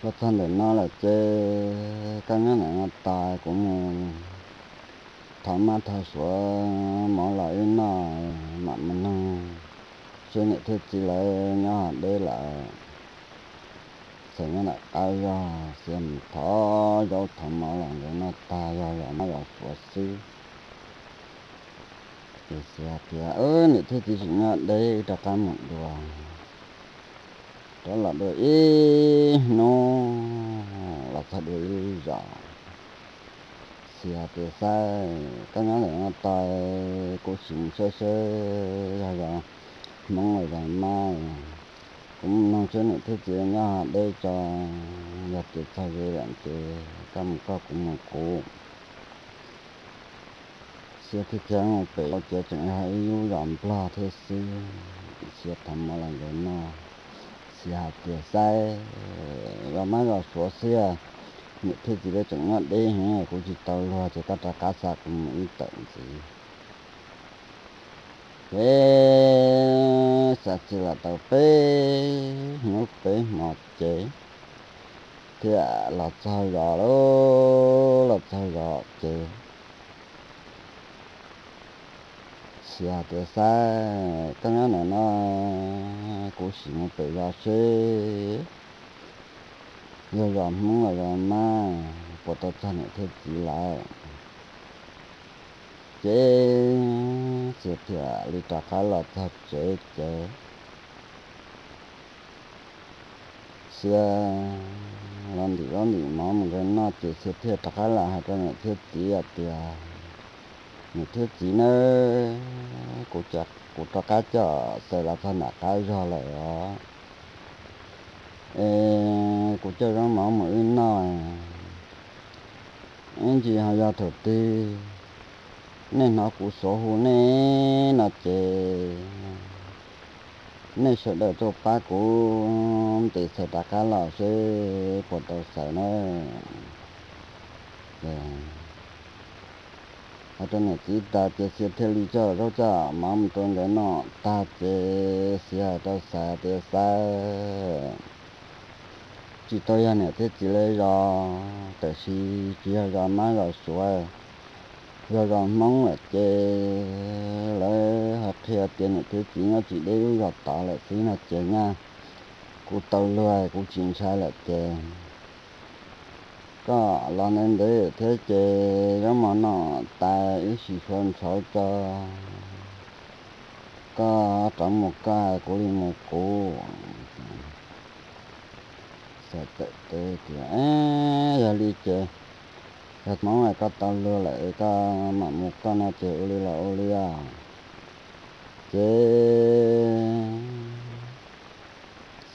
los txog ntawm no lawm ces koj nyob ntawm no tos kuv mus thov mab thov suav mov los wb noj, mam mus noog seb niam thiab txiv lawv nyob deb lawm. Xais nyob nram qab zos, Xais mus thov zaub thov mov los nkawd noj tag, yog zos mab zos suav xwb. Ces Xais tias, niam thiab txiv tseem nyob deb, wb rov qab mus dua. Rov los dua ib hnub los txog dua ib lub zos. Xais tias, Xais, koj nyob ntawm no tos, kuv sim mus saib seb yog zos Hmoob los zos Mab. Kuv mus noog seb niam thiab txiv nyob deb tso, yog tias txog ze lawm ces koj mus koj, kuv mus kuv. Xais thiaj khiav mus pem, ua ciav tseem yog ib lub zos Nplog thiab xwb. Xais thov mov los nkawd noj. Xais hais tias, Xais, zos mab zos suav xwb, niam thiab txiv lawv tseem nyob deb heev, kuv tsis tau luag ces koj rov qab xa kuv mus ib tawm ntxiv. Ces Xais txij los tau peb hnub peb hmo ces thiaj los txog zos lauj. Los txog zos ces Xais tias, Xais, koj nyob ntawm no, kuv sim mus pem zos seb yog zos Hmoob los zos Mab. puas tau txog niam thiab txiv lawm. Ces Xia thiaj li rov qab los txog tsev ces Xia los ntim zaub ntim mov mus nrhiav noj ces Xia thiaj rov qab los hais rau niam thiab txiv hais tias, niam thiab txiv nawb, kuv, kuv rov qab coj Xais los txog nram qab zog lawm os. Es kuv coj zaub mov mus wb noj, ib ntsis ho yog thaum twg nej hnov kuv xuav hu nej no ces nej sawv daws tuaj pab kuv ntes Xais rov qab los seb puas tau Xais na. Hais rau niam txiv tas ces Xia thiaj li coj zaub coj mov mus rau nkawd noj tag ces Xia hais rau Xais tias, Xais, tsis tau yog niam thiab txiv lawv zos, tab sis tsis yog zos mab zos suav, yog zos Hmoob lawm ces lawv ho qhia tias niam thiab txiv nyob tsis deb lub zos tod lawm xwb no ces nyaj kuv tau luag kuv tsis ntshai lawm ces koj los ntev ntev thiab ces zaub mov noj tas wb sim suav ntshauv tso, koj rov mus koj, kuv li mus kuv. Xais txawm teb tias, Yog li ces yog Hmoob es koj tau luag lawm koj mam mus koj no ces ua li los ua li os. Ces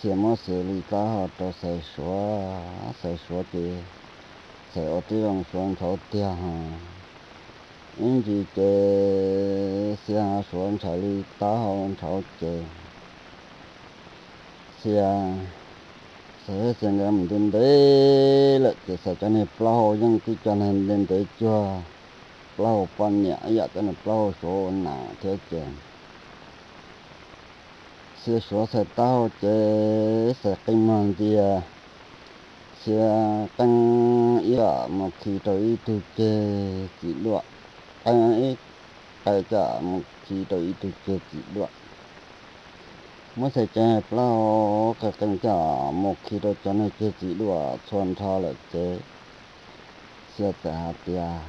Xia muab Xia li taub hau rau Xais suav, Xais suav ces Xais ua tib zoo suav ntshauv tiag ho. Ib ntsis ces Xia suav ntshav li taub hau ntshauv ces Xia, Xais thiab Xia nkawd mus ntev ntev lawm ces Xais cov niag plaub hau yeej tib co ntev ntev cuag plaub hau poj niam ib yam, cov niag plaub hau suav ua nas thiab ces Xia suav Xais taub hau ces Xais qi muag ntxias, Xia qee ib yam mus khi rau ib tug ceg txiv duaj, qee ib qe coj mus khi rau ib tug ceg txiv duaj. Muab Xais cov plaub hau qee qee coj mus khi rau cov niag ceg txiv duaj txhua nrho lawm ces Xia txawm hais tias,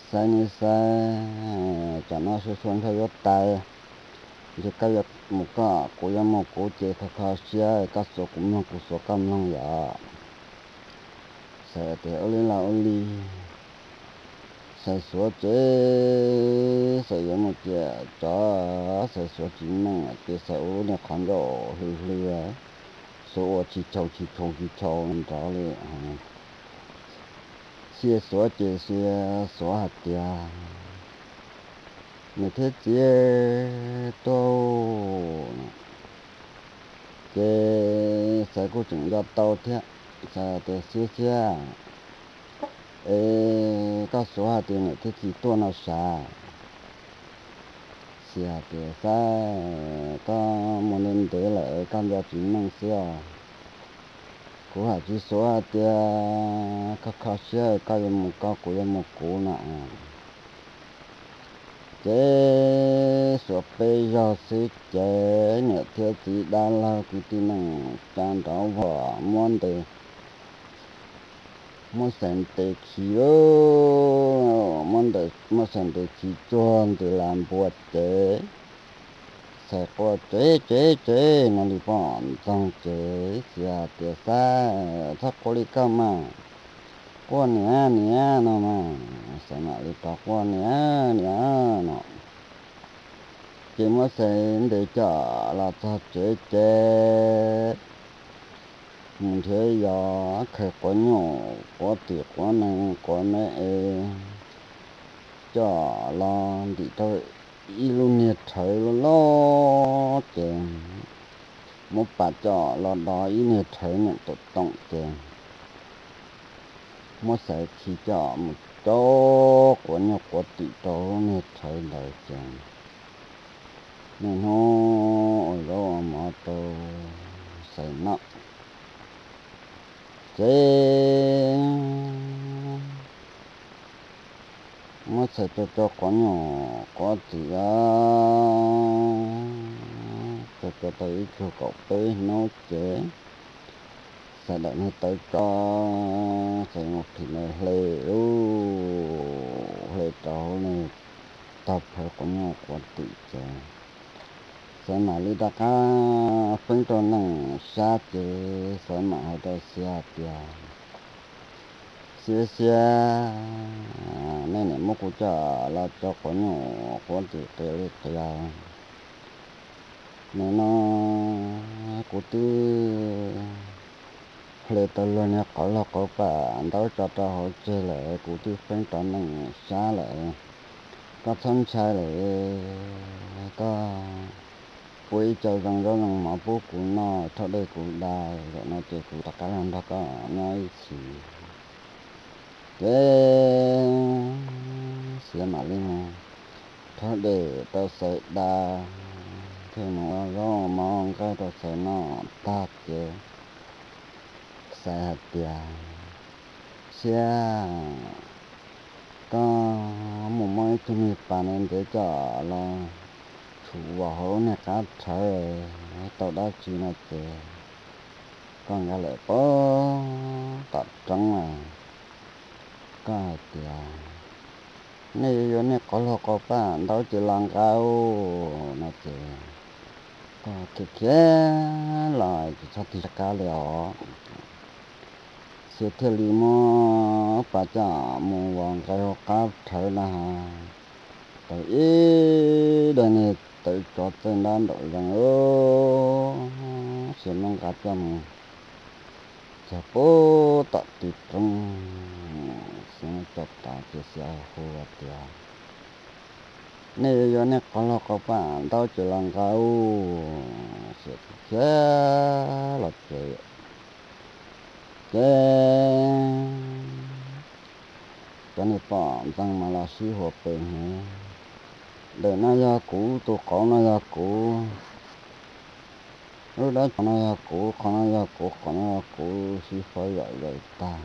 Xais niam Xais, tsam no sua sua ntshauv yuav tas, ntshe koj yuav mus koj kuv yuav mus kuv ces kho kho siab koj xuav kuv mloog kuv xuav koj mloog yom. Xais tias, Ua li los ua li. Xais xuav ces Xais yuav mus ciam tsov, Xais xuav tsis meej ces Xais ua lub niag qhov ncauj hlwb hlwb, xuav ua tsis tshau tsis tshau tsis tshau nrov li. Xia xuav ces Xia xuav hais tias, Niam thiab txiv tuaj. Ces Xais kuj tseem nco tau thiab, Xais tias, Xiab xiab, es koj xuav hais tias niam thiab txiv tuaj no sav? Xia tias, Xais, koj mus ntev ntev lawm koj nco tsis meej xwb os. Kuv hais tsis xuav hais tias koj kho siab koj yuav mus koj kuv yuav mus kuv no. Ces xuav peb zaug xwb ces niam thiab txiv dab laug kwv tij neej tsa nrov vog muab ntes, muab Xais ntes khi, muab Xais ntes khi tsuag ntws las npua ces Xais quaj tsev tsev tsev no li poj ntxoog ces Xia tias, Xais, txhob quaj li koj mas, quaj niam niam no mas. Xais mam li rov quaj niam niam no. Ces muab Xais ntes coj los txog tsev ces mus nrhiav yos khaws quav nyuj quav twm quav nees quav me es coj los ntim rau ib lub niag rhawv loj loj ces muab pas coj los dov ib niag rhawv niam toom toom ces muab Xais khi coj mus coj quav nyuj quav twm rau lub niag rhawv ntawd ces niaj hnub ua zaub ua mov rau Xais noj. Ces muab Xais cov cov quav nyuj quav twm cov cov tau ib tsug kaum peb hnub ces Xaiv daim niag tawv tsov, Xaiv mus phim niag hle lub, hle rau hauv niag tog phawv quav nyuj quav twm ces Xaiv mam li rov qab feeb rau neej sab ces Xaiv mam hais rau Xia hais tias, Xia, Xia, nej niam muab kuv coj los tso quav nyuj quav twm qias li qias. Nim no kuv twb hle tau luag niag qauv log qauv paj ntaub tso rau hauv tseg lawm, kuv twb feeb rau neej sab lawm. Koj txhob ntshai lawm, koj ua ib co zoo zaub zoo mov pub kuv noj, rhaub dej kuv da, zaum no ces kuv rov qab los nrog koj nyob ib txhis. Ces Xia mam li mus rhaub dej rau Xaiv da, thiaj mus ua zaub mov nqaij rau Xaiv noj tag ces Xaiv hais tias, Xia, koj mus muab ib tug me pas ntev ntev coj los tshum vos hauv niag qab rhawv, tau dab tsi no ces koj nkag lawm puag tom roob, koj hais tias, Nej yuav yuav nej qauv log qauv paj ntaub ces los nqa no ces koj khiav khiav los tsis txhob tig qab li os. Xia thiaj li muab pas coj mus vos nqaij hauv qab rhawv na, tau ib daim niag tawv tsov txawj ntab nraum zoov, Xia muab nqa coj mus txog puag tom ti roob, Xia muab tso tas ces Xia hu tias, Nej yuav yuav nej qauv log qauv paj ntaub ces los nqa ub. Xia khiav los tsev ces cov niag poj ntxoog mas los sib hu pes hnev, Daim no yog kuv, tus qauv no yog kuv, lub dab tsov no yog kuv, qhov no yog kuv, qhov no yog kuv, sib faib yam zaws tag.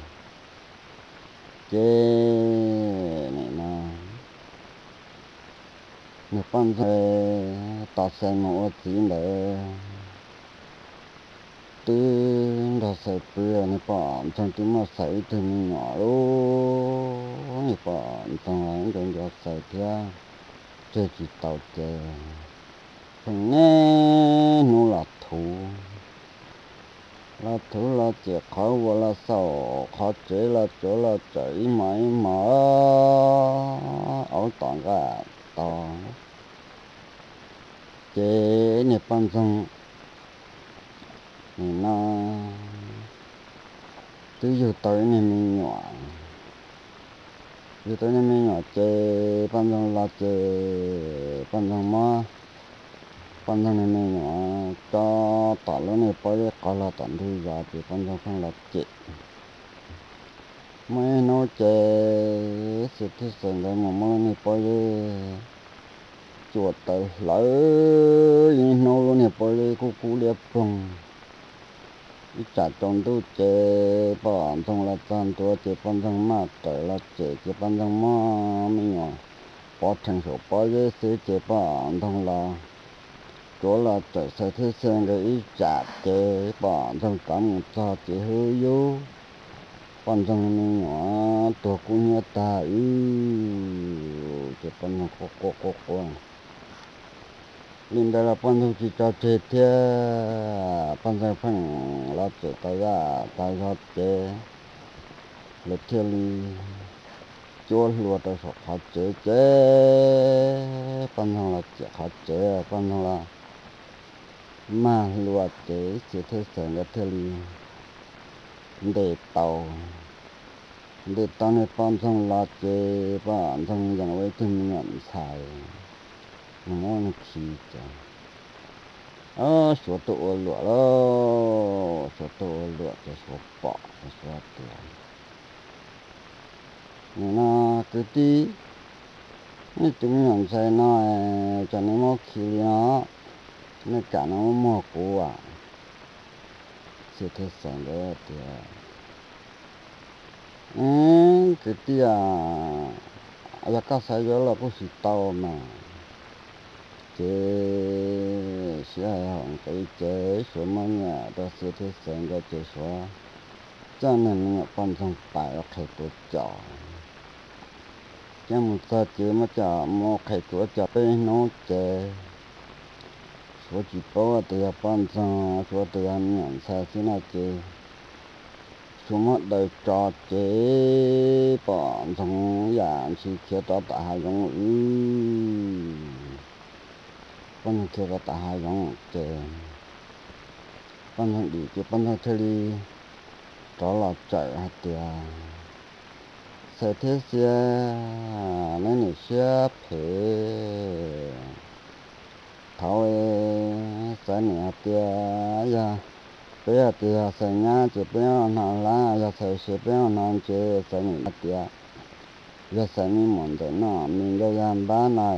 Ces nim no niag poj ntxoog tos Xaiv mus ua txiv ntawd twb nrog Xaiv pw, niag poj ntxoog twb muaj Xaiv ib tug me nyuam lub, niag poj ntxoog los nco nco Xaiv thiab tseg tsis tau ces pheej niaj hnub los thuv, los thuv los cem qhov vuas los xaum qhov tsev los tsuav los tsawm ib hmos ib hmos, aub tom nqaj tod. Ces niag poj ntxoog nim no twb yug tau ib niag me nyuam, yug tau ib niag me nyuam ces poj ntxoog los ces poj ntxoog muab poj ntxoog niag me nyuam tso tom lub niag pob zeb qog los tom ntug zos ces poj ntxoog pheej los cem. Muaj ib hnub ces Xia thiab Xaiv nkawd mus muab lub niag pob zeb cuam tawv hlawv ib hnub, lub niag pob zeb kub kub liab ploog. Ib tsam tsaus ntuj ces poj ntxoog los txog ntua ces poj ntxoog maj raws los cem ces poj ntxoog muab me nyuam pov rhees saum pob zeb xwb ces poj ntxoog los tsuav los tsawm Xaiv thiab Xia nkawd ib tsam ces poj ntxoog rov mus txog ces hwv yub, poj ntxoog me nyuam tuag kub hnyiab tag ib ces poj ntxoog quaj quaj quaj quaj. Li ntawd los poj ntxoog tsis tso tseg thiab, poj ntxoog pheej los txawm tau zaj tau zog ces lawv thiaj li cuab hlua rau saum qhov tsev ces poj ntxoog los ciam qhov tsev, poj ntxoog los mag hlua ces Xia thiab Xaiv nkawd thiaj li ntes tau, ntes tau niag poj ntxoog los ces poj ntxoog yees ua ib tug me nyuam ntxhais, nws muab nws khi ces Suav tuaj ua luam lauj, Suav tuaj ua luam ces Suav pom ces Suav tias, Nim no kwv tij, nej tus me nyuam ntxhais no, tsam nej muab khi li no, nej kam no muab muag kuv as. Xia thiab Xaiv nkawd tias, Kwv tij a, yog koj xav yuav los kuj tsis tau mas. Ces sij hawm haum nqis ces Suav muab nyiaj rau Xia thiab Xaiv nkawd ces Suav coj niag me nyuam poj ntxoog pais ua qhev tuav cos. Coj mus txog ces muab coj mus qhev tuav cos peb hnub ces Suav tsis paub tias yog poj ntxoog, Suav tias yog me nyuam ntxhais xwb no ces Suav muab daws tso ces poj ntxoog yam ntshis khiav rov tom hav zoov wb. Poj ntxoog khiav rov tom hav zoov ces poj ntxoog dim ces poj ntxoog thiaj li rov los tsawm hais tias, Xais thiab Xia, neb nim siab phem. Thaud Xais nim hais tias yog, peb hais tias yog Xais nyab ces peb ua hno hlab, yog Xais sev peb ua hno ntse. Xais nim hais tias yog Xais me muam ntxawm noj mis ncau yag npab no,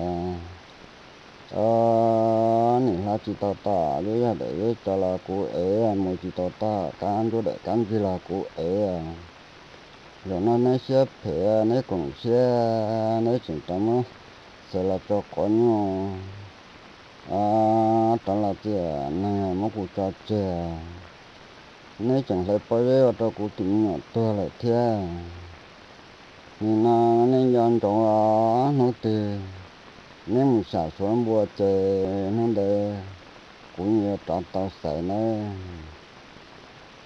nim hlab tsis tau tom, yog daim yeb tso los kuv ev, mus tsis tau tom kab ntsuab daim kab ntsig los kuv ev. Zaum no neb siab phem, neb koom siab, neb tseem rov muab Xais los tso quav nyuj, rov los txiam neeg muab kuv tso tseg. Neb tseem hlawv pob zeb ua rau kuv tus me nyuam tuag lawm thiab. Nim no neb nco ntsoov os, hnub twg neb mus sam Suav npua ces hnub ntawd kuv yeej yuav rov tau Xais nawb.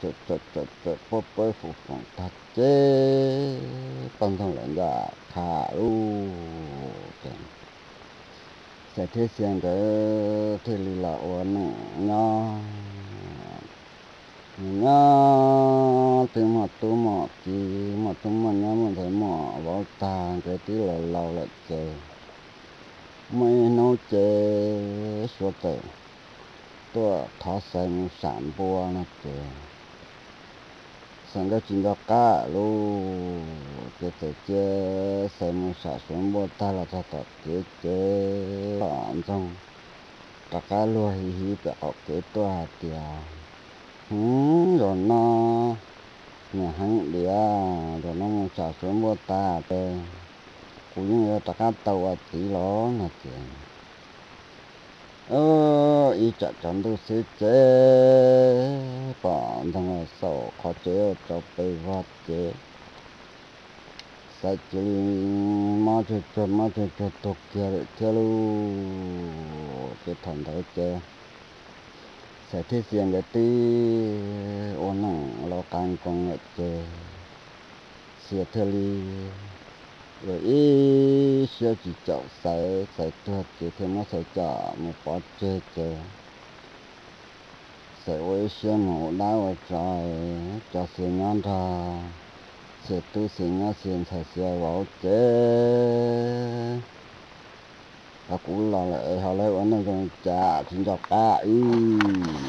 Txawm txawm txawm txawm puab pawb fu foom tag ces poj ntxoog lawm ncaj qha lub ces Xais thiab Xia nkawd thiaj li los ua neej nyob. Nyob twb muaj tub muaj kiv, muaj tub muaj nyab muaj ntxhais muaj vauv tag, nkawd twb laus laus lawm ces muaj ib hnub ces Suav txawm tuaj thov Xais mus sam npua no ces Xais nkawd tsis nco qab lub ces txawm cia Xais mus sam Suav npua tag los txog tom kev ces poj ntxoog rov qab luag hiv hiv pem qaum kev tuaj hais tias, Hwv, zaum no niam heev diam, zaum no mus sam Suav npua tag ces kuv yeej yuav rov qab tau ua txiv los no ces ib tsam tsaus ntuj xwb ces poj ntxoog xauj qhov tsev ua tsau pes vog ces Xais cia li mob tsuag tsuag mob tsuag tsuag tuag kiag lawm thiab lauj. Ces thaum ntawd ces Xais thiab Xia nkawd twb ua neej laus qas nkoos lawm ces Xia thiaj li ua ib siab tsis caum Xais, Xais tuag ces thiaj muab Xais coj mus pov tseg ces Xais ua ib siab mus ua dab ua tsov, tso Xia nyob nrog Xia tub Xia nyab Xia ntxhais Xia vauv ces, Ho kuv los lawm es ho lawv ua neej zoo li cas tsis nco qab wb.